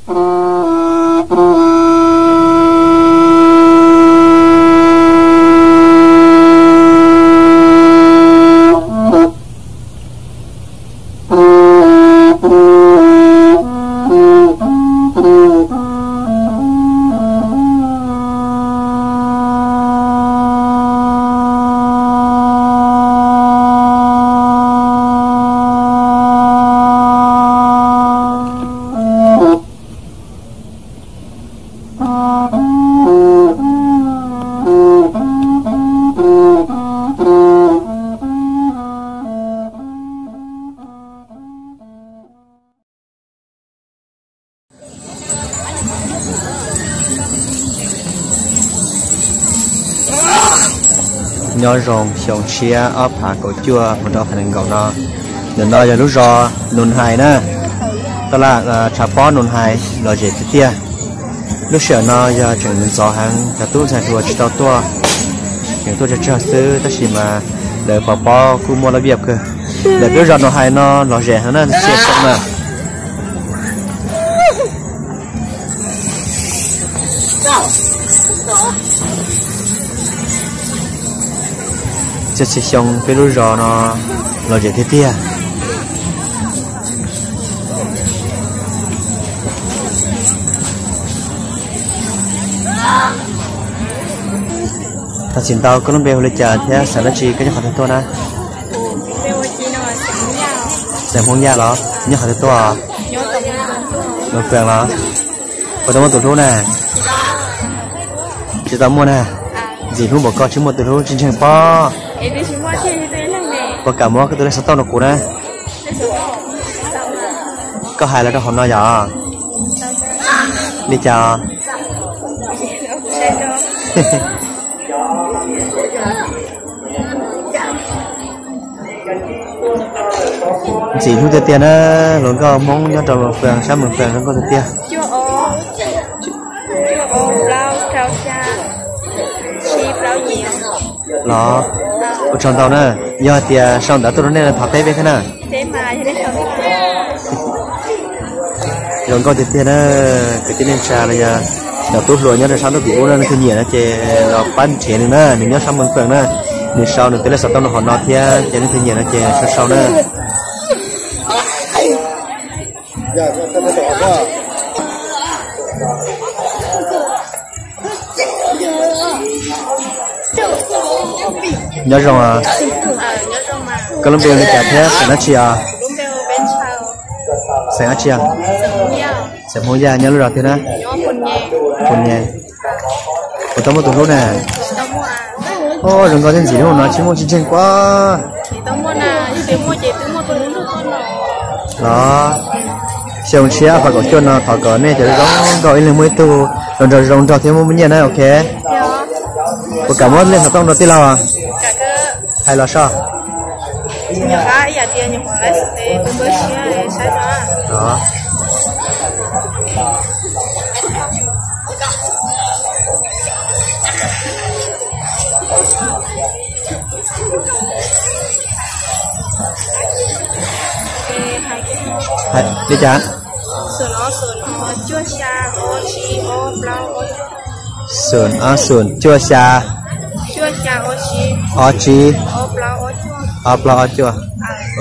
Nyob zoo xyoo tshiab ob phav kaum cuaj mus rau ob phav nees nkaum no. Ntawm no yog lub zos Nus Hais na, taj laj tshav pob Nus Hais lom zem tiag tiag. Lub sij hawm no yog tseem ntxov heev, cov tub ntxhais hluas tsis tau tuaj, tseem tuaj tsawg tsawg xwb, tab sis mas lawv pov pob kuj muaj lab viaj kawg. Lawv peb lub zos Nus Hais no lom zem heev na, txhia xyoo na. Txhia txhia xyoo peb lub zos no lom zem tiag tiag. Thov txim ntau, koj lub npe hu li cas thiab xeem dab tsi, koj nyob qhov twg tuaj na? Xeem Hmoob Yaj los? Nyob qhov twg tuaj? Moos Pees los? Puas tau muaj tus hlub na? Tsis tau muaj na. Ntxim hlub npaum koj tsis muaj tus hlub tsis ntseeg pob. Puas kam muab koj tus lej xov tooj rau kuv na? Koj hais los rau hauv no yom? Li cas? Ntxim hlub tiag tiag na, hluas nkauj Hmoob nyob rau Moos Pees, sab Moos Pees hluas nkauj tiag tiag. Los, ua tsaug ntau na, yog hais tias sau ntawv tuaj rau nej thov teb peb thiab na. Zoo nkauj tiag tiag na, kwv tij neej tsa los yog cov tub hluas nyob rau sab ntuj tim ub na, leej twg nyiam no ces los pab nrhiav nws na, nws nyob sab Moos Pees na, nws sau nws tus lej xov tooj rau hauv no thiab ces leej twg nyiam no ces sau sau na. Nyob zoo os. Koj lub npe hu li cas thiab xeem dab tsi os? Xeem dab tsi os? Xeem Hmoob Yaj, nyob lub zos twg na? Phu Nyas. Puas tau muaj tus hlub na? Zoo nkauj thiab ntxim hlub no tsis muaj tsis ntseeg kuab. Los, xyoo tshiab ob phav kaum cuaj no thov kom nej cov zoo nkauj ib leeg muaj ib tug zoo nraug zoo nraug thiab muaj muaj nyiaj na, ok. Puas kam muab lej xov tooj rau tij laug? Hais los soj. Li cas? Xoom ob xoom cuaj xya ob tsib ob plaub ob cuaj.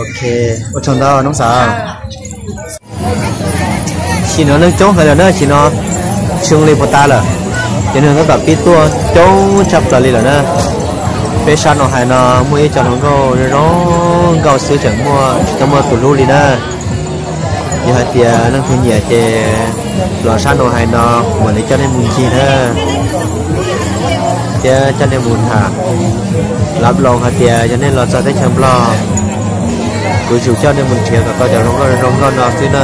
Ok, ua tsaug ntau noob xav. Chim no neeg coob heev lawm na, chim no tshwj li puas tas lawm, ces neeg tab tom pib tuaj coob tshaj plaws li lawm na. Peb sab no hais no muaj ib co hluas nkauj zoo nkauj xwb tseem muaj tsis tau muaj tus hlub li na. Yog hais tias leej twg nyiam ces los sab no hais no mam li coj nej mus ncig na, thiab coj nej mus tham. Lab loos hais tias yog nej los txog teb chaws Nplog, kuv tsum coj nej mus nrhiav kom tau cov hluas nkauj zoo nkauj no xwb na.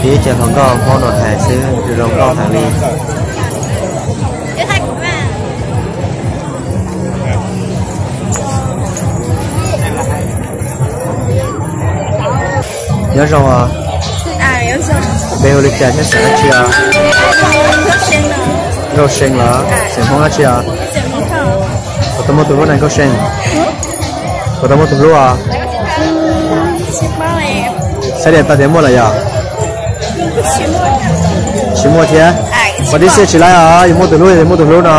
Ib co hluas nkauj Hmoob no hais xwb zoo nkauj heev li. Nyob zoo os. Npe hu li cas thiab xeem dab tsi os? Nkauj See los? Xeem Hmoob dab tsi os? Puas tau muaj tus hlub na Nkauj See? Puas tau muaj tus hlub os? Saib tias tau tias muaj lawm yog? Tsis muaj thiab. Ua tib xij tsis laib os, yuav muaj tus hlub, yuav muaj tus hlub no.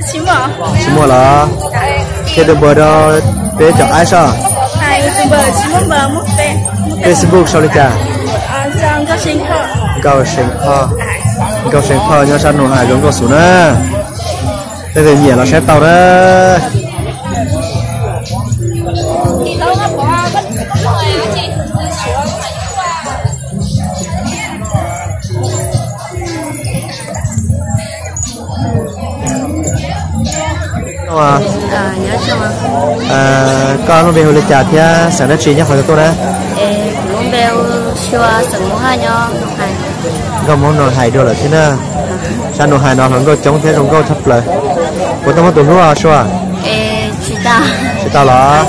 Tsis muaj los? Qhia tus npawb rau peb cov aib soj. Facebook sau li cas? Nkauj Seev Phoj. Nkauj Seev Phoj nyob sab Nus Hais zoo nkauj xwb na. Leej twg nyiam los saib tau na. Koj lub npe hu li cas thiab xeem dab tsi nyob qhov twg tuaj na? Nkauj Hmoob Nus Hais dua lawm thiab na. Sab Nus Hais no hluas nkauj coob thiab zoo nkauj tshaj plaws. Puas tau muaj tus hlub os Sua? Tsis tau los?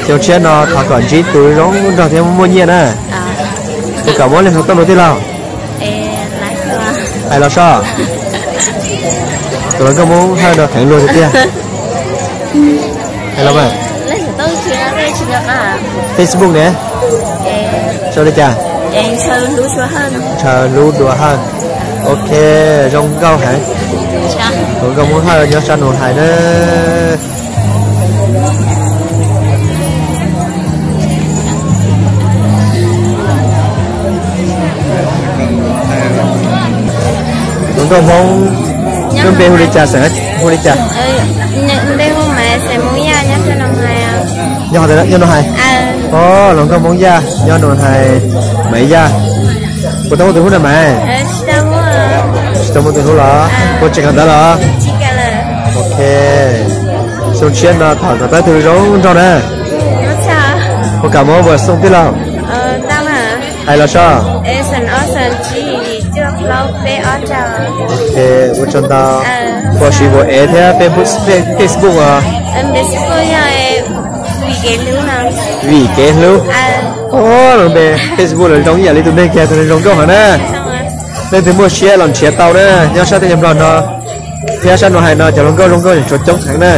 Xyoo tshiab no thov kom ntsib tus zoo nraug thiab muaj nyiaj na. Puas kam muab leej twg tuaj nrog tij laug? Hais los soj. Tus hluas nkauj Hmoob Hawj no kheev luag tiag tiag. Hais los mas. Facebook ne, sau li cas? Ntshaw Hlub Dua Hawj. Ok, zoo nkauj heev. Tus nkauj Hmoob Hawj nyob sab Nus Hais na. Tus nkauj Hmoob, lub npe hu li cas xeem hu li cas? Nyob qhov twg, nyob Nus Hais? Os, hluas nkauj Hmoob Yaj nyob Nus Hais, Maiv Yaj. Puas tau muaj tus hlub na Maiv? Tsis tau muaj tus hlub los? Puas tseem kawm ntawv los? Ok. Xyoo tshiab no thov kom tau tus zoo nraug na. Puas kam muab npawb xoo tij laug? Hais los soj. Ok, ua tsaug ntau. Puas siv npawb ev thiab Facebook os? Vim Kev Hlub. Os, lub npe Facebook los zoo ib yam li tus neeg kiag, tus neeg zoo nkauj heev na. Leej twg muaj siab los nrhiav tau na, nyob sab teb chaws Nplog no thiab sab Nus Hais no cov hluas nkauj zoo nkauj tseem tshuav coob heev na.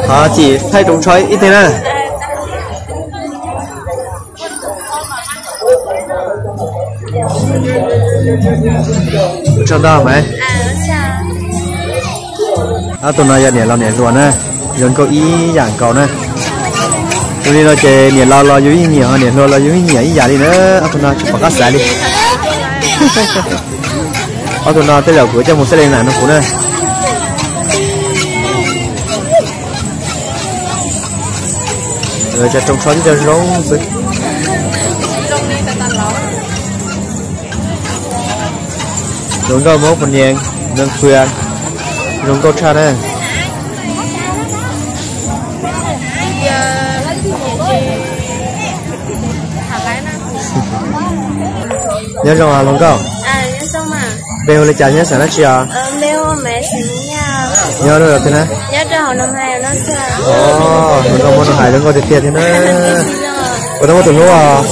Thov cim thaij tsoos tsho ib teg na. Ua tsaug ntau Maiv. Ob tug no yog niam laus niam hluas na, zoo nkauj ib yam nkaus na. Zoo li no ces niam laus los yus yeej nyiam, ho niam hluas los yus yeej nyiam ib yam li na. Ob tug no tsis pom qab xav li. Ob tug no tej zaum kuv coj mus xab le nam no kuv na. Cov tsoos tsho tib co zoo xwb. Hluas nkauj Hmoob Phu Nias, Neeg Phwam, zoo nkauj tshaj na. Nyob zoo hluas nkauj. Npe hu li cas, nyob xeem dab tsi os? Nyob lub zos twg na? Os, hluas nkauj Hmoob Nus Hais zoo nkauj tiag tiag thiab na. Puas tau muaj tus hlub os?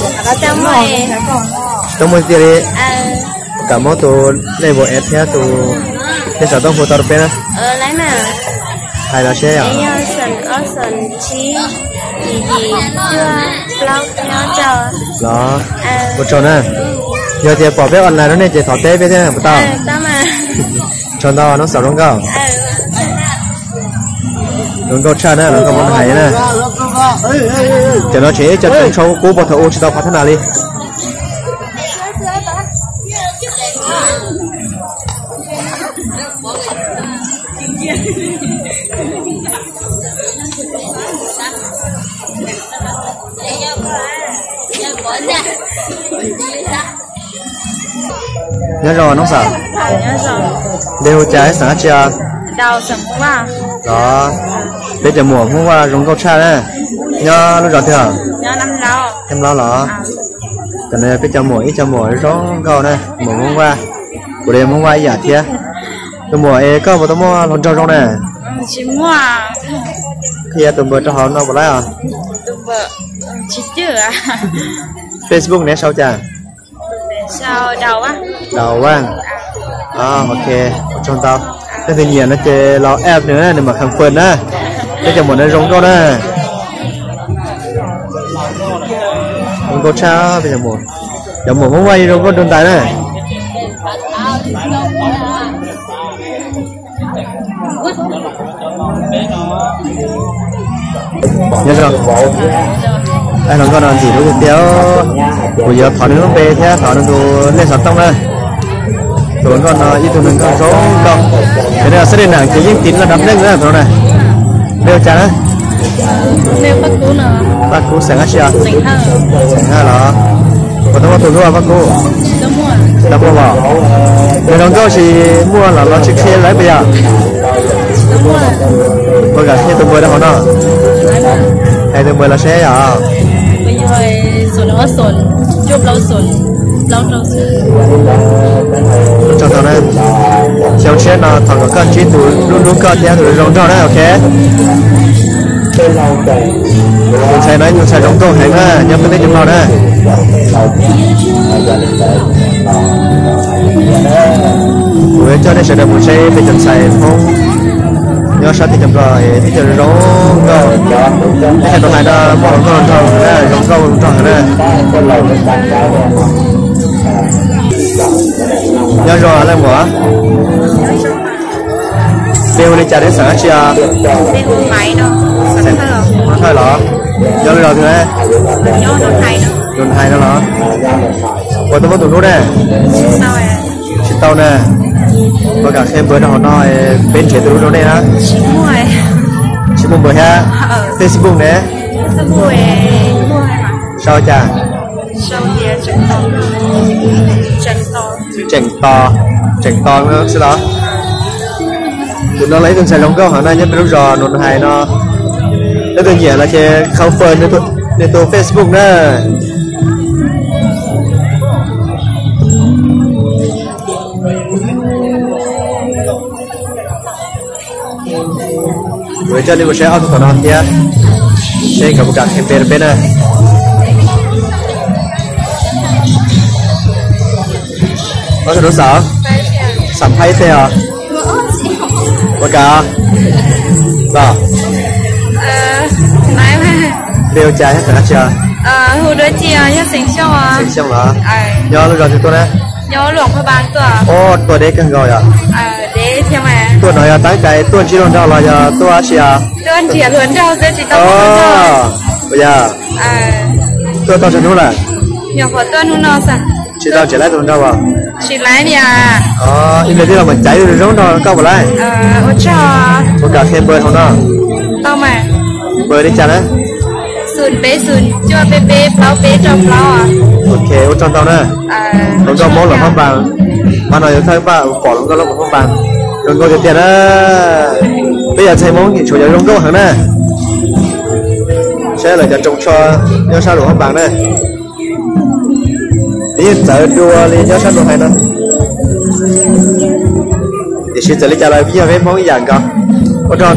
Tsis tau muaj tiag tiag li. Kam muab tus lej npawb ev thiab tus, thiab xov tooj hu tau rau peb na. Hais los seb os. Los, ua tsaug na. Yog tias pom peb online no nej ces thov teb peb thiab puas tau? Tsaug ntau, Nus Hais zoo nkauj. Zoo nkauj tshaj na, zoo nkauj Hmoob Nus Hais na. Cov no tseem ib co tsoos tsho qub puag thaum ub tsis tau qhov thab nas li. Nyob zoo Nus Hais. Npe hu cas, xeem dab tsi os? Los, peb cov muam Hmoob Vaj zoo nkauj tshaj na. Nyob lub zos twg os? Thaj Nplog los? Cov no yog peb cov muam, ib co muam zoo nkauj na, muam Hmoob Vaj. Kuv los yog Hmoob Vaj ib yam thiab. Tus muam es koj puas tau muaj hluas nraug zoo na? Qhia tus npawb rau hauv no puas laib os? Facebook ne sau cas? Daus Vaj. Ok, ua tsaug ntau. Leej twg nyiam no ces los add nws na, nws mam confirm na. Peb cov muam no zoo nkauj na. Zoo nkauj tshaj peb cov muam. Cov muam Hmoob Vaj yeej zoo nkauj nrog ntais na. Nyob zoo. Hluas nkauj no ntxim hlub tiag tiag. Kuv yuav thov nws lub npe thiab thov nws tus lej xov tooj na. Tus hluas nkauj no ib tug hluas nkauj zoo nkauj. Ces nej xab dej nam ces yeej tiv los dab neeg na tus no na. Npe hu cas na? Paj Kub xeem dab tsi os? Xeem Hawj los. Puas tau muaj tus hlub Paj Kub? Tau muaj os. Nws hluas nkauj tsis muaj los los tsis qhia lawv puas yog? Puas kam qhia tus npawb rau hauv no? Hais tus npawb los seb yog. Tau na, xyoo tshiab no thov kom koj ntsib tus hlub hlub koj thiab tus zoo nraug na, ok. Tus ntxhais no tus ntxhais zoo nkauj heev na, nyob peb teb chaws Nplog na. Kuv coj nej sawv daws mus saib peb cov ntxhais Hmoob nyob sab teb chaws Nplog, teb chaws zoo nkauj. Teb chaws Nplog hais no muaj hluas nkauj nraug na, zoo nkauj nraug na. Nyob zoo leej muam. Npe hu li cas thiab xeem dab tsi os? Xeem Thawj los? Nyob lub zos twg na? Nus Hais no los? Puas tau muaj tus hlub na? Tsis tau na. Puas kam qhia npawb rau hauv no, peb nrhiav tus hlub rau nej na? Tsis muaj npawb thiab? Facebook ne? Sau cas? Tseem To, Tseem To xwb los? Tus no los ib tug ntxhais zoo nkauj heev na, nyob peb lub zos Nus Hais no. Leej twg nyiam los ces confirm nws tus Facebook na. Kuv coj nej mus saib ob tug tom no thiab, seb nkawd puas kam qhia npe rau peb na. Ob tug no xav, xav thaij tej os. Puas kam? Npe hu cas thiab xeem dab tsi? Xeem Xyooj los? Nyob lub zos twg tuaj na? Ua tuaj deb kawg nkaus yom. Tuaj no yog tab cai tuaj ntsib hluas nraug los yog tuaj dab tsi os? Puas yog? Tuaj tau tsawg hnub lawm? Tsis tau nrhiav laib tus hluas nraug os? Ib pliag twb los mam caiv tus zoo nraug koj puas laib? Puas kam qhia npawb hauv no? Npawb li cas na? Ok, ua tsaug ntau na. Hluas nkauj Hmoob Luam Phab Npas, pab no yog thawj npaj pom hluas nkauj Luam Phab Npas, zoo nkauj tiag tiag na. Peb yog ntxhais Hmoob nyuam qhuav yog zoo nkauj heev na. Saib lawv cov tsoos tsho nyob sab Luam Phab Npas na. Nws yeej txawv dua li nyob sab Nus Hais no. Tiam sis txawm li cas los yog peb Hmoob ib yam nkaus. Ua tsaug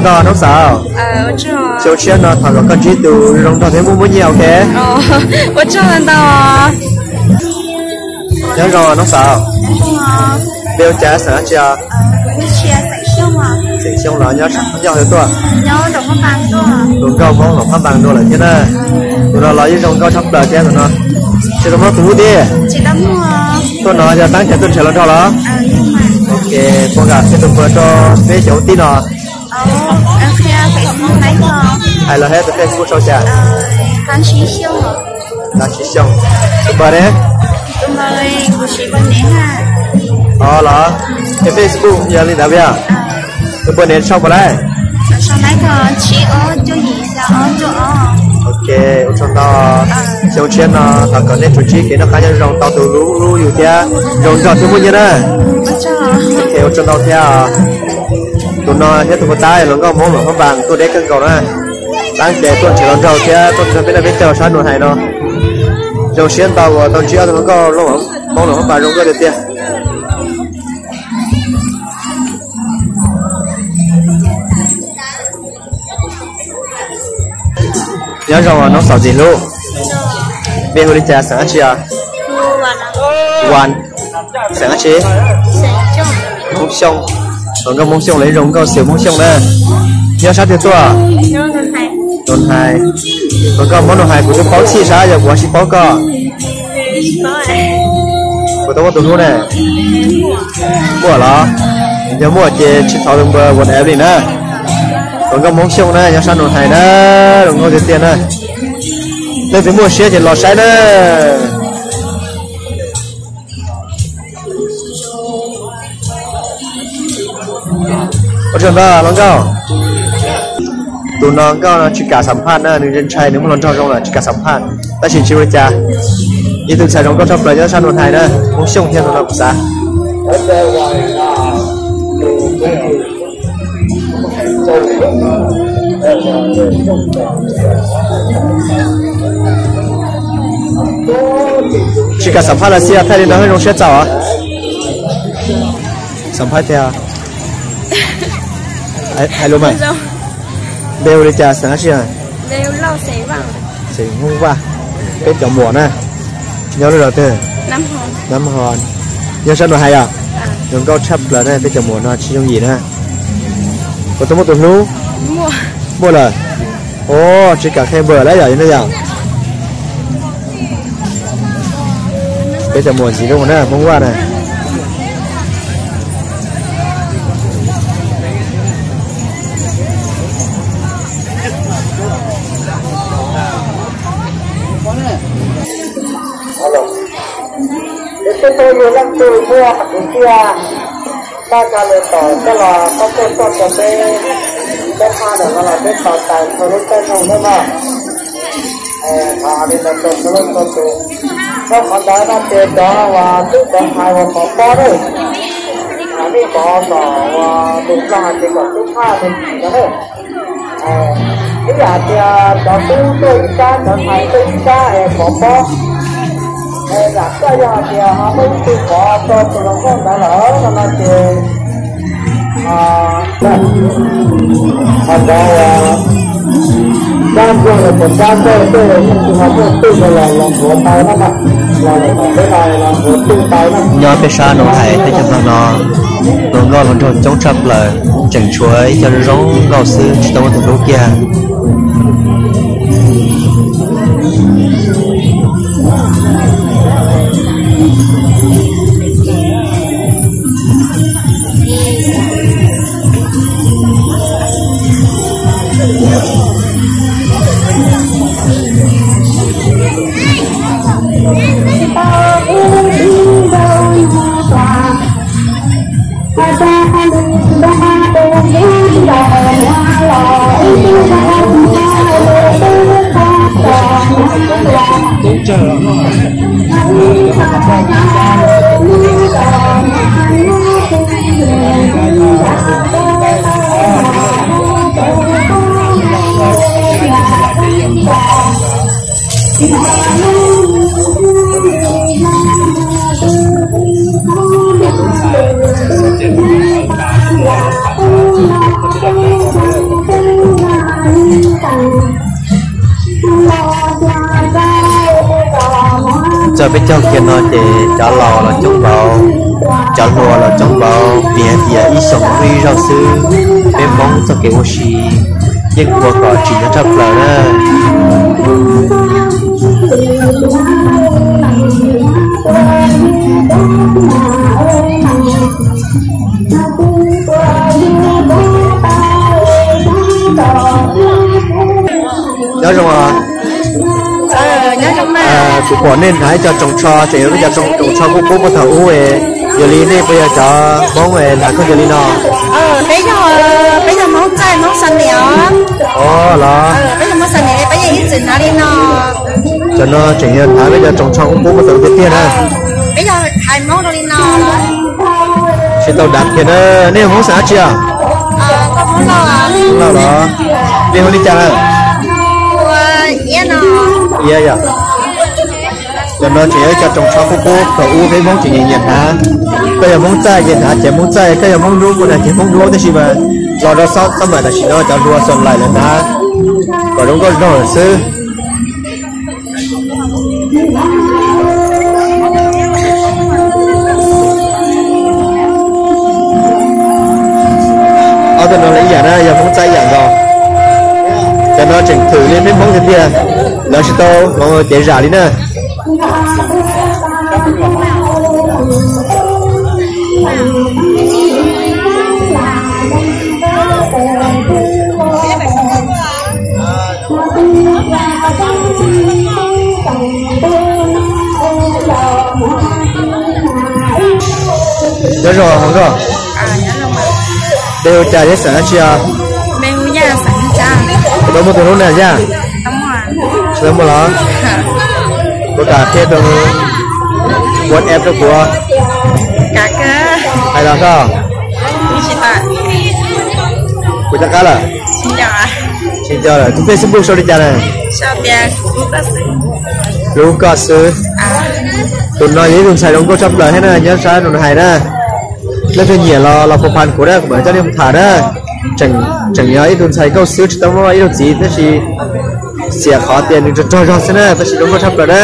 ntau Hmoob Xav. Xyoo tshiab no thov kom koj ntsib tus zoo nraug thiab muaj muaj nyiaj, ok. Nyob zoo Hmoob Xav. Npe hu cas xeem dab tsi os? Xeem Xyooj los nyob Xyooj twg tuaj? Hluas nkauj Hmoob Luam Phab Npas dua lawm thiab na. Tus no los yeej zoo nkauj tshaj plaws thiab tus no. Tsis tau muaj tus hlub thiab? Tuaj no yog tab cai tuaj nrhiav hluas nraug los? Ok, puas kam qhia tus npawb rau peb cov kwv tij no? Hais los hais tus Facebook sau cas? Xeem Xyooj. Tus npawb ne? Os los, ces Facebook yog li ntawd puas yog? Tus npawb ne sau puas laib? Ok, ua tsaug ntau. Xyoo tshiab no thov kom nej tsuas ntsib kev noj qab nyob zoo, tau tus hlub hlub yus thiab zoo nraug thiab muaj nyiaj na. Ok, ua tsaug ntau thiab. Tus no thiab tus puag ta hluas nkauj Hmoob Luam Phab Npas tuaj deb kawg nkaus na. Tab cai tuaj nrhiav hluas nraug thiab tuaj nrog peb noj peb caug sab Nus Hais no. Zoo siab ntau uas tau ntsib ob tug hluas nkauj Hmoob Luam Phab Npas zoo nkauj tiag tiag. Nyob zoo Noob Xav ntxim hlub. Npe hu li cas xeem dab tsi os? Wan. Xeem dab tsi? Hmoob Xyooj. Hluas nkauj Hmoob Xyooj los zoo nkauj xwm Hmoob Xyooj na. Nyob sab twg tuaj? Nus Hais. Hluas nkauj Hmoob Nus Hais, kuv twb paub txhij sab yog kuv tsis paub koj. Kuv tau muaj tus hlub na. Muaj los? Yog muaj ces tsis thov tus npawb ua dav li na. Hluas nkauj Hmoob Xyooj na, nyob sab Nus Hais na, hluas nkauj tiag tiag na. Leej twg muaj siab ces los saib na. Ua tsaug ntau hluas nkauj. Tus no nkauj no tsis kam xam phaj na, nws ntshai nws muaj hluas nraug zoo lawm tsis kam xam phaj, tab sis tsis ua li cas. Ib tug ntxhais zoo nkauj tshaj plaws nyob sab Nus Hais na, Hmoob Xyooj thiab tus no kuv xav. Tsis kam xam phaj los xij, thaij li no thiaj zoo siab txaus. Xam phaj tiag. Hais lus mas. Npe hu li cas xeem dab tsi? Xeem Hmoob Vaj. Peb cov muam na. Nyob lub zos twg? Nab Ho. Nyob sab Nus Hais yom? Zoo nkauj tshaj plaws na, peb cov muam no tsis yooj yim na. Puas tau muaj tus hlub? Muaj lawm. Os, tsis kam qhia npawb lawm yom, yog no yom. Peb cov muam ntxim zoo na, Hmoob Vaj na. Ces twb tau yus leej twg muaj hais tias tag nrho lwm tus coj los pab tuaj tuaj rau peb, peb phaj ntawm no los peb tos tawm txhua lub caij nyoog thiab no. Thov li ntawd rau txhua leej txhua tus. Rau qhov ntawd no ces cov uas tub cov hais uas pov pob na, nej pov kom uas tus nplog hais tias kom tub phaj tus txiv no na. Ib yam tias cov tub tuaj ib sab, cov hais tuaj ib sab es pov pob. Es yam koj yog hais tias ho muaj ib tug pov rau tus hluas nkauj ntawd lawm no no ces ho cov uas sab nplog los pov sab nplog tej, yeej tsis ho muaj twj los los npuav tau na, los lawm tom teb no los npuav twj tau na. Nyob peb sab Nus Hais teb chaws Nplog no, hluas nkauj hluas nraug coob tshaj plaws, tseem tshuav ib co zoo nkauj xwb tsis tau muaj tus hlub kiag. Txog peb caug kiag no ces cov laus los coob npaum, cov hluas los coob npaum, vim hais tias ib xyoos ib zaug xwb, peb Hmoob txoj kev ua si yeej ua kom tsim nyog tshaj plaws na. Nyob zoo os. Kuv pom nej hnav ib co tsoos tsho, tseem yog ib co tsoos tsho qub qub puag thaum ub, yog li nej puas yog cov Hmoob hnav khaub ncaws li no? Peb yog, peb yog Hmoob txaij Hmoob xa niam os. Os los. Peb yog Hmoob xa niam, peb yeej ib txwm hnav li no. Cov no tseem yog hnav peb cov tsoos tsho qub qub puag thaum ub tiag tiag na. Peb yog hais Hmoob rau li no. Tsis tau dav kiag na. Nej yog Hmoob xeem dab tsi os? Lauj los. Nej hu li cas na? Iab yom. Cov no tseem yog ib co tsoos tsho qub qub thaum ub peb Hmoob tseem nyiam nyiam hnav. Koj yog Hmoob txaij ces hnav cev Hmoob txaij, koj yog Hmoob Dub kuj hnav cev Hmoob Dub, tab sis mas los rau xab mem tam sim no cov hluas xom laim lawv hnav kom zoo nkauj zoo xwb. Cov no lawv ib yam na, yog Hmoob txawj ib yam nkaus. Cov no tseem thwm li peb Hmoob tiag tiag, lawv tsis tau hloov cev zam li na. Nyob zoo hauv nkauj, npe hu cas thiab xeem dab tsi os? Puas tau muaj tus hlub na Yaj? Tsis tau muaj los? Puas kam qhia tus WhatsApp rau kuv? Hais los koj. Kuv rov qab lawm. Tsis nco lawm, tus Facebook sau li cas na? Hlub koj xwb. Tus no yog ib tug ntxhais zoo nkauj tshaj plaws thiab na, nyob sab nus hais na. Leej twg nyiam los los puag phan kuv na, kuv mam coj nej mus tham na. Tseem yog ib tug ntxhais nkauj xwb, tsis tau muaj ib tug txiv, tab sis xiam qhov tias nws tsaug tsaug zog xwb na, tab sis zoo nkauj tshaj plaws na.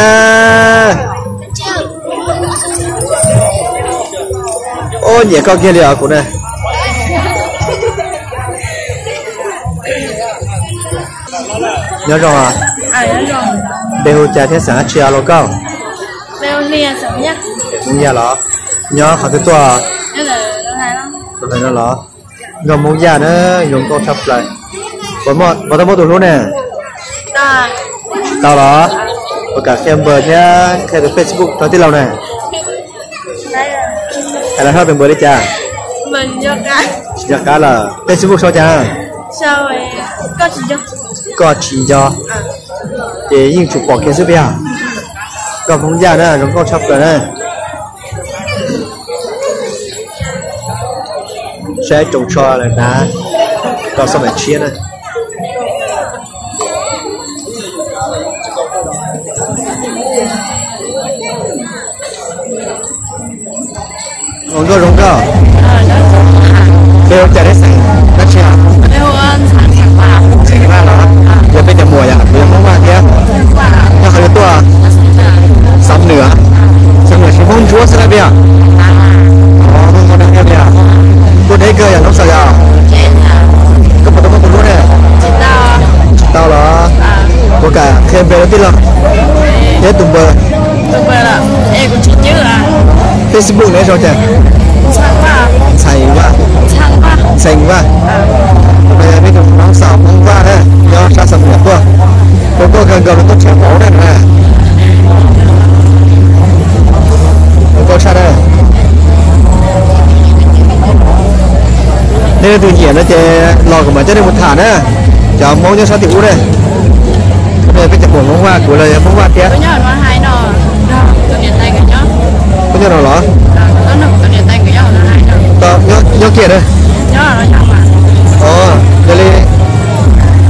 Ub, nyiam koj kiag li os kuv na. Nyob zoo, npe hu cas thiab xeem dab tsi os lauj koj? Hmoob Yaj los? Nyob qhov twg tuaj? Los nkauj Hmoob Yaj na, zoo nkauj tshaj plaws. Puas tau muaj tus hlub ne? Tsis tau los? Puas kam qhia npawb thiab qhia tus Facebook rau tij laug na? Hais los soj tus npawb li cas? Tsis nco qab lawm. Facebook sau cas? Koj tsis nco. Ces yeej tsum pom kiag xwb tiag. Nkauj Hmoob Yaj na, zoo nkauj tshaj plaws na. Saib tsoos tsho lawm na, rau xab maim tshiab na. Ua nkauj zoo nkauj. Npe hu cas thiab xeem dab tsi? Xeem Vaj los? Yog peb cov muam yom, kuv yog Hmoob Vaj thiab. Nyob qhov twg tuaj? Xeev Nwm. Xeev Nwm siv Hmoob Ntsuab xwb na peb yom? Tuaj deb kawg yom Noob Xaus yom? Koj puas tau muaj tus hlub ne? Tsis tau los? Puas kam qhia npe rau tij laug thiab tus npawb? Facebook ne sau cas? Ntxhais Vaj. Ntxhais Vaj. Peb tus Noob Xaus Hmoob Vaj na, nyob sab Xeev Nwm tuaj. Ua nkauj kawg nkaus li, tuaj tshav vauv na. Ua nkauj tshaj na. Nej leej twg nyiam no ces los kuv mam coj nej mus tham na. Cov Hmoob nyob sab tim ub na. Peb cov muam Hmoob Vaj, kuv los yog Hmoob Vaj thiab. Koj nyob no los? Nyob kiag na. Yog li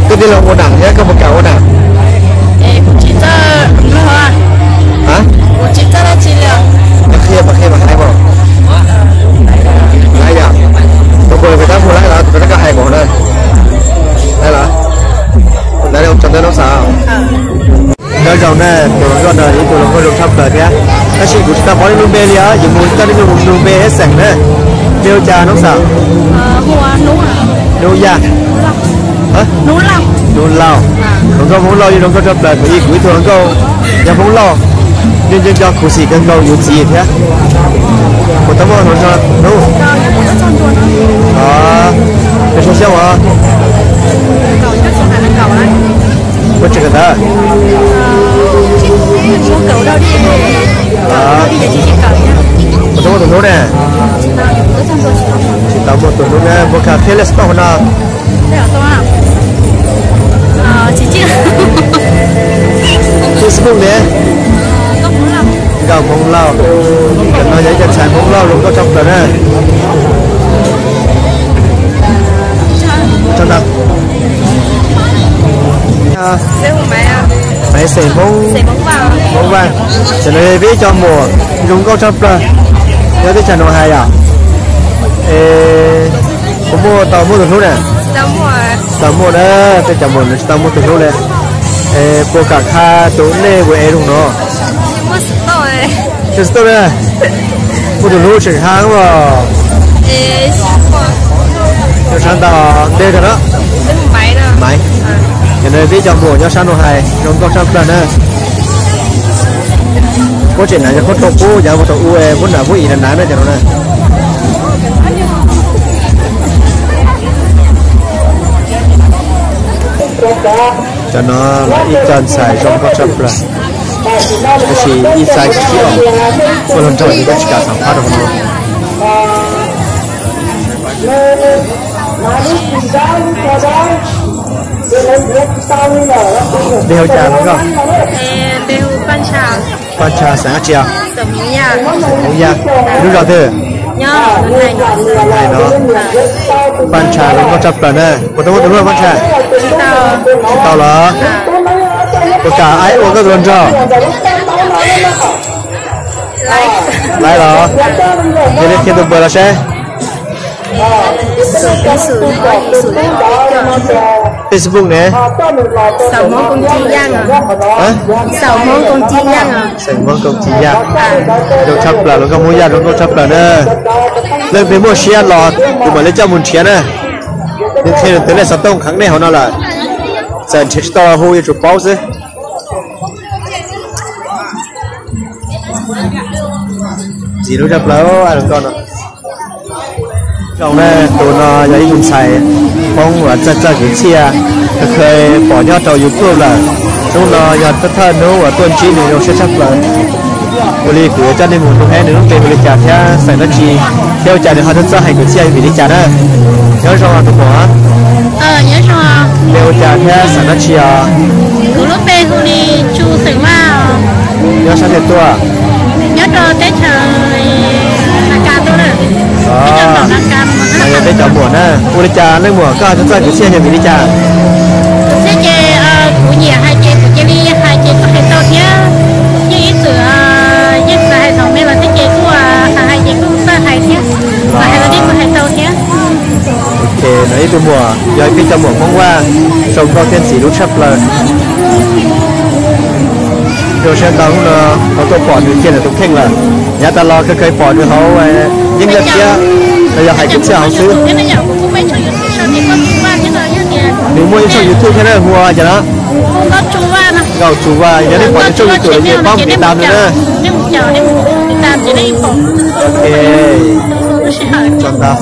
koj tij laug ua nam thiab koj puas kam ua nam? Qhia, qhia mas hais mas. Laiv yom, tus puas pem tab mus laiv los tus koj hais mas na. Laiv los? Laiv tso ntawv Noob Xaus. Nyob zoo na, tus hluas nkauj no ib tug hluas nkauj zoo tshaj plaws thiab. Tab sis kuv tsis tau paub nws lub npe li os, yuav mus coj nws lub npe thiab xeem na. Npe hu cas Noob Xaus? Hnub Yaj. Hnub Lauj. Hluas nkauj Hmoob Lauj yeej zoo nkauj tshaj plaws, kuv ib, kuv ib tug hluas nkauj yog Hmoob Lauj, yeej nco nco khuv xim kawg nkaus yus txiv thiab. Puas tau muaj hluas nraug hnub? Nws xyoo xyoo os? Puas tseem kawm ntawv? Puas tau muaj tus hlub ne? Tsis tau muaj tus hlub na, puas kam qhia lej xov tooj no? Facebook ne? Nkauj Hmoob Lauj. Cov no yog ib co ntxhais Hmoob Lauj zoo nkauj tshaj plaws na. Maiv xeem Hmoob, Hmoob Vaj, cov no yog peb ib co muam zoo nkauj tshaj plaws nyob teb chaws Nus Hais yom. Es puas muaj, tau muaj tus hlub na? Tsis tau muaj na, tej cov muam no tsis tau muaj tus hlub li. Es puas kam qha tus nej ua es zoo no? Tsis tau na, muaj tus hlub tseem qha os. Sab ntau npe rau no. Maiv. Yog no peb cov muam nyob sab no hais zoo nkauj tshaj plaws na. Kuv tseem hnav cov khaub rau qub yav mus rau u, muab hnav muab ib hnav hnav na cov no na. Cov no los ib co ntxhais zoo nkauj tshaj plaws, tab sis ib xaiv tsis tau, ua los nrog yus tsis kam xam phab rau hauv no. Npe hu cas no koj? Paj Ntsha, xeem dab tsi os? Xeem Hmoob Yaj. Lub zos twg? Hais no. Paj Ntsha zoo nkauj tshaj plaws na. Puas tau muaj tus hluas Paj Ntsha? Tsis tau los? Puas kam ua koj tus hluas nraug? Laiv los? Yog li qhia tus npawb los saib. Facebook ne? Xeem Hmoob Koom Ci Yaj. Xeem Hmoob Koom Ci Yaj. Zoo tshaj plaws, hluas nkauj Hmoob Yaj zoo nkauj tshaj plaws na. Leej twg muaj siab los kuv mam li coj mus nrhiav na. Nws qhia nws tus lej xov tooj kheev nej hauv no lawm. Txawm nrhiav tsis tau los hu yuav tsum paub xwb. Ntxim hlub tshaj plaws hluas nkauj no. Zoo na, tus no yog ib tug ntxhais Hmoob uas txawj txawj kwv txhiaj, kheev pom nyob rau YouTube lawm. Hnub no yog thawj hnub uas tuaj ntsib nws zoo siab tshaj plaws. Ua li kuv yuav coj nej mus nug saib nws lub npe hu li cas thiab xeem dab tsi, thiab ua cas nws ho txawj txawj hais kwv txhiaj vim li cas na. Nyob zoo tus muam. Npe hu cas thiab xeem dab tsi os? Kuv lub npe hu li Tsu xeem Vaj. Nyob sab twg tuaj? Nyob rau teb chaws Nakav tuaj na. Yog peb cov muam na. Ua li cas leej muam koj txawj txawj kwv txhiaj yog vim li cas? Kwv txhiaj ces kuv nyiam hais ces kuv cia li hais ces kuj hais tau thiab. Yeej ib txwm yeej xav hais thaum me los thiab ces kuj hais hais ces kuj txawj hais thiab. Hais los thiab kuj hais tau thiab. Ok, no ib tug muam yog peb cov muam Hmoob Vaj, zoo nkauj thiab ntxim hlub tshaj plaws. Zoo siab ntau hnub no tau tuaj pom nws kiag ntawm tus kheej lawm. Yav tas los kawg kawg pom nws hauv yeeb yaj tshiab los yog hais kwv txhiaj hauv xwb. Nws muaj ib tshooj YouTube thiab na, hu ua cas no? Nkauj Tsu Vaj, yog nej pom nws tshooj YouTube lawm ces pab mus tiv tam nws na. Ok, tso ntawd.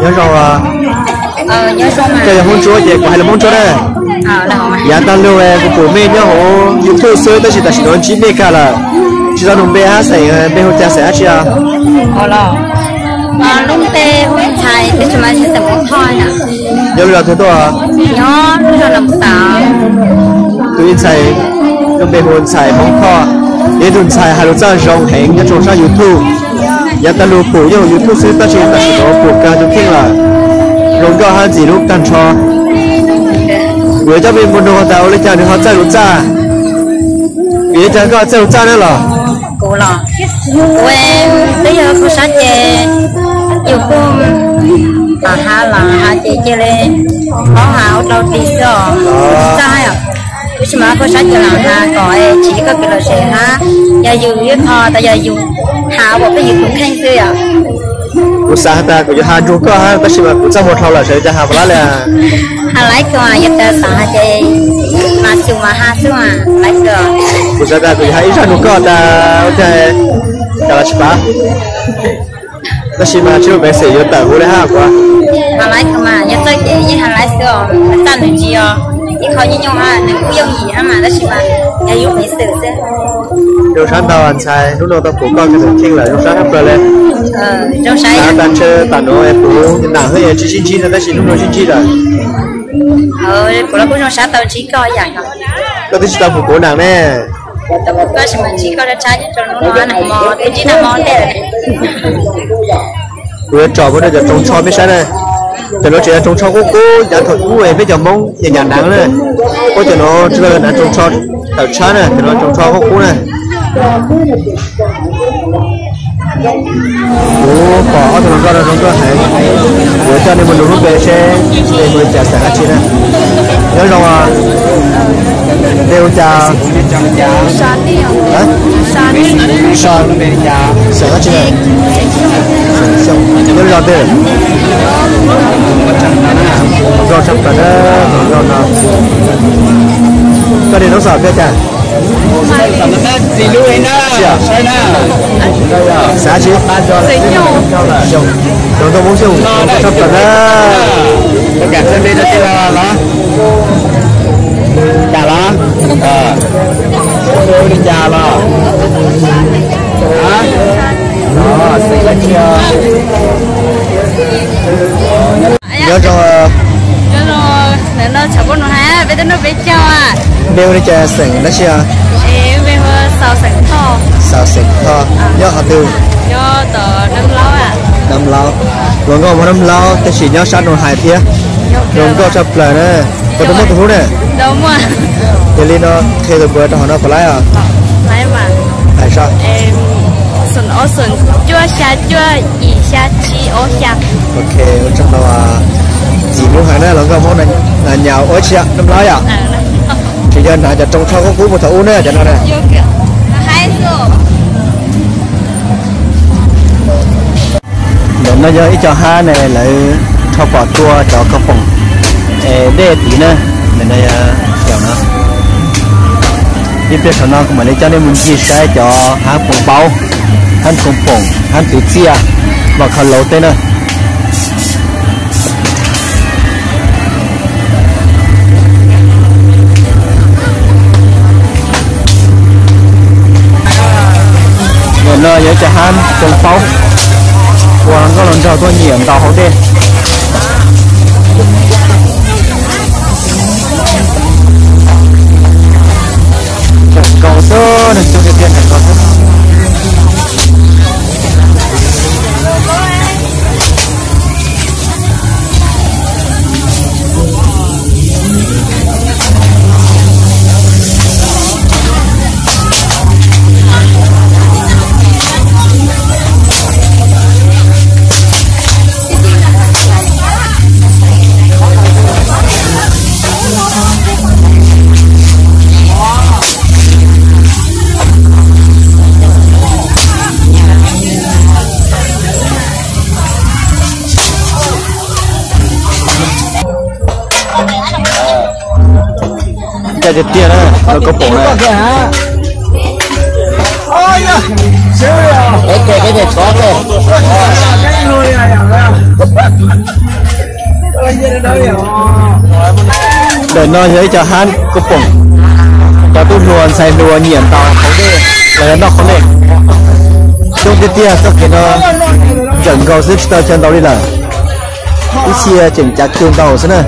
Nyob zoo. Koj yog Hmoob Tsuab ces kuv hais lus Hmoob Tsuab na. Yav tag lug kuv pum mej nyob hauv YouTube xwb tab sis tam sim no ntsib mej kag lawm. Tsis tau nug npe hab xeem, npe hu cas xeem dab tsi os? Nyob lub zos twg tuaj? Tus ib ntxhais lub npe hu ntxhais Hmoob Thoj, yog ib tug ntxhais hais lus txawj zoo heev nyob rau sab YouTube. Yav tag lug pum nyob hauv YouTube xwb tab sis tam sim no pum kag tus kheej lawm. Zoo nkauj hab ntxim hlub tag nrho. Kuv yuav coj mej mus nug tas ua li cas nws ho txawj lus txaj. Vim li cas koj txawj lus txaj na los? Kuv los, kuv twb yog kho sab ces yus kuj hab los hab ces cia li paub hab ua dlau dig xwb os. Txaj hab yom, kuv tsis mas kho sab ces los hab kom tsis koj kis los zes hab, yog yus ib qho tas yog yus hab ua peb yus tus kheej xwb yom. Kuv xav has tas kuv yuav has nrug koj hab tab sis mas kuv txaj muag dhau lawm sawv daws has puas lab li. Has laiv kawg mas yog tas xav has ces mas xyum mas has xwb mas laiv kawg. Kuv xav tas kuv yuav has ib zaj nrug koj tas ua cas tas los tsis paub. Tab sis mas tsis muaj peev xwm yuav tawm huv li hab kuv. Has laiv kawg mas yog txawj ces yeej has laiv xwb os, txaj nws tsis yog ib qho nyuaj nyuaj hab, nws kuj yooj yim hab mas tab sis mas yog yus peev xwm xwb. Zoo sab ntau ntxhais, hnub no tau pum koj kag tus kheej lawm zoo sab tshaj plaws li. Xav tas ntshe tam nuav kuv nam hab es tsis sib ntsib no tab sis hnub no sib ntsib lawm. Kuv los kuj zoo sab tau ntsib koj yam no. Koj twb tsis tau pum kuv nam ne. Koj tsis mas ntsib koj tshab tshab nyob rau hnub no, nag hmo twb ntsib nag hmo ntej lawm. Kuv yuav tsom muab rau cov tsoos tsho peb saib na. Cov nuav tseem yog tsoos tsho qub qub yav thaum ub peb cov Hmoob nyam nyam hnav na. Puab cov nuav tsis tau hnav tsoos tsho tawm tshab na, cov nuav tsoos tsho qub qub na. Kuv pom ob tug hluas nkauj no zoo nkauj heev, kuv yuav coj nej mus nug lub npe seb npe hu li cas xeem dab tsi na. Nyob zoo os. Npe hu cas? Sab Niam. Xeem dab tsi? Xeem Xyooj. Nyob zos twg? Nkauj tshaj plaws na, nkauj no. Koj niam Hmoob Xyooj peb cas? Xeem dab tsi? Xeem Xyooj. Hluas nkauj Hmoob Xyooj, nkauj tshaj plaws na. Cas los? Li cas los? Nyob zoo. Ntawm no tshav kuj nus hais peb tej noj peb caug. Nej hu li cas, xeem dab tsi? Xaus Xeem Thoj. Xaus Xeem Thoj, nyob qhov twg? Nyob tom Dab Laub. Dab Laub. Hluas nkauj Hmoob Dab Laub tab sis nyob sab Nus Hais thiab. Hluas nkauj tshaj plaws na. Puas tau muaj tus hlub na? Yog li no qhia tus puav rau hauv no puas laib os? Hais saib. Xoom ob xoom cuaj xya cuaj yim xya tsib ob xya. Ok, ua tsaug ntau. Txiv hlub heev na, hluas nkauj Hmoob na, nyas ua tsis Dab Laub yom? Tsis yog hnav cov rooj tsho kub kub puag thaum ub na cov no na. Ntawm no yog ib co hab ne, lawv rho pom tua cov khoom poom dej tid na. Ntawm no yog cov no. Ib pliag thaum no kuv mam li coj nej mus ncig saib cov hab poom paub, hab khoom poom, hab twv txiaj, vam khau lauv tej na. Ntawm no yog ib co hab poom paub uas nkauj hluas nraug tuaj nyiam ntaus hauv dej. Nkaus xwb, nws cug tiag tiag nkaus xwb. Ncaj tiag tiag na, cov khoom poom na. Ntawm no yog ib co hab khoom poom, cov tub hluas ntxhais hluas nyiam ntaus hauv dej los yog noj qhov dej. Coob tiag tiag, txoj kev no ntsawm nkaus xwb tsis tau chaw ntaus li lawm. Ib txhia tseem cav cug ntaus xwb na.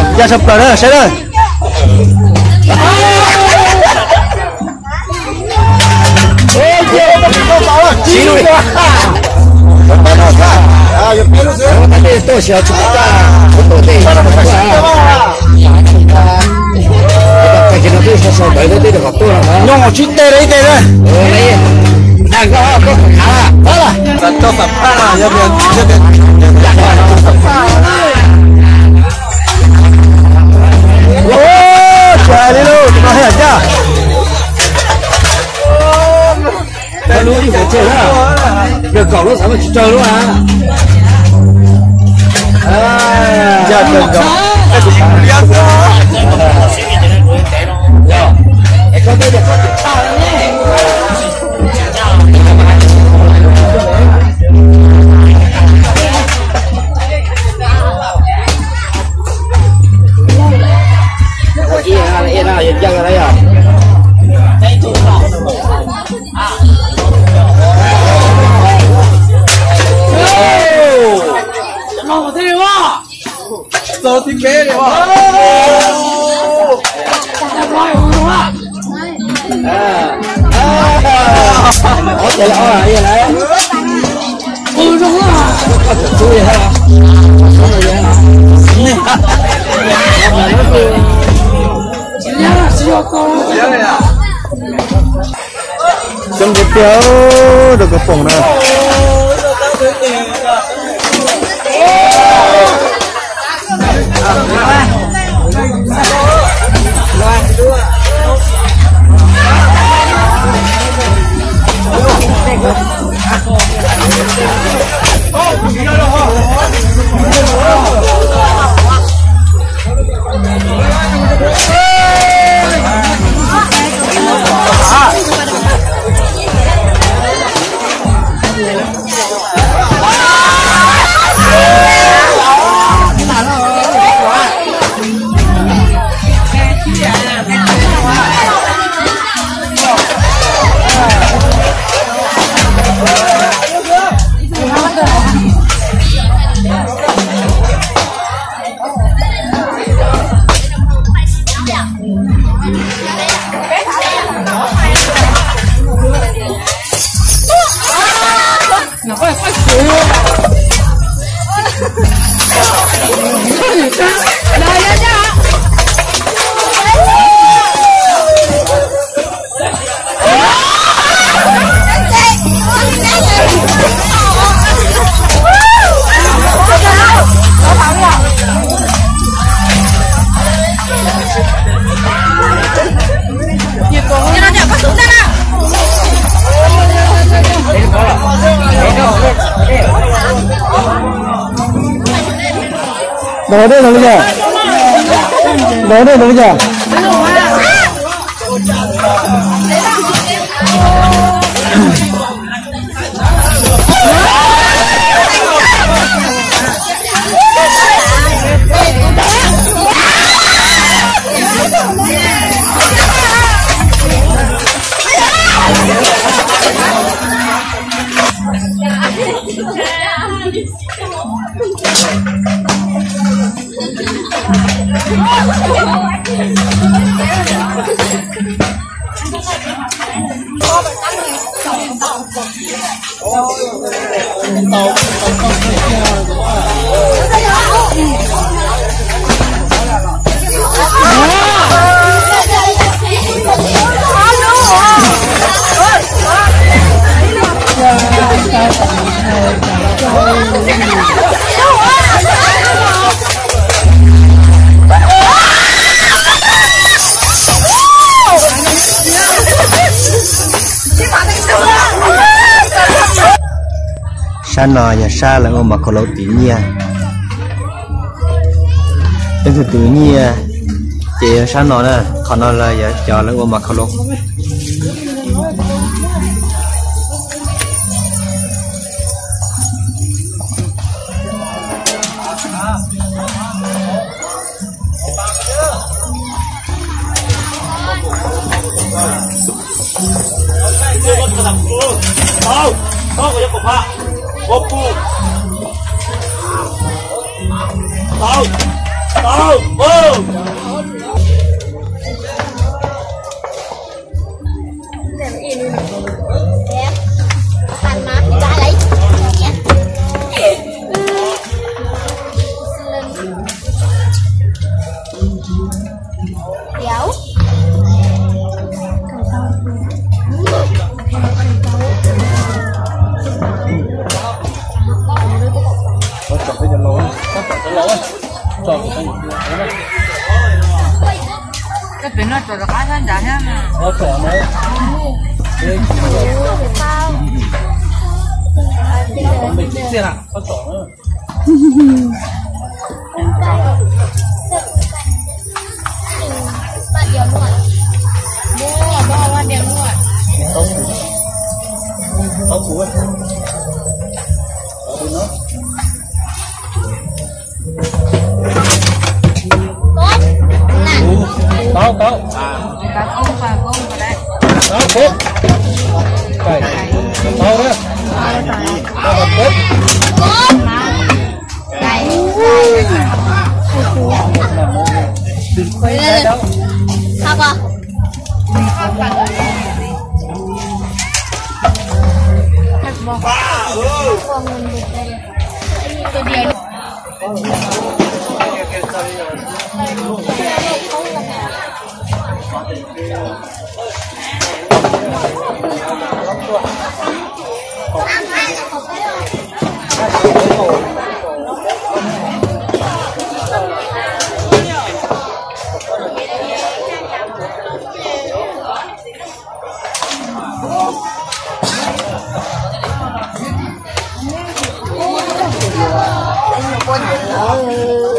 Ncaj tshaj plaws na, saib na. Nyob tsis tes li tes na. Ua cas li lauj, no haj yam ncaj. Lub ib huam tseg na, kaum lub xav mas tsis tsawg lub na. Ncaj kawg nkaus. Coob tiag tiag rau koj poom na. Ntaus dej ntaus li cas? Ntaus dej ntaus li cas? Sab no yog sab lawv ua mas khau lov twv nyiaj. Leej twg twv nyiaj ces yog sab no na, qhov no los yog cov lawv ua mas khau lov. Peb pem no tsom rov qab sab nrad thiab. Tau, tau. Tau, tau. Tau na. Tau, tau. Poj niam lawv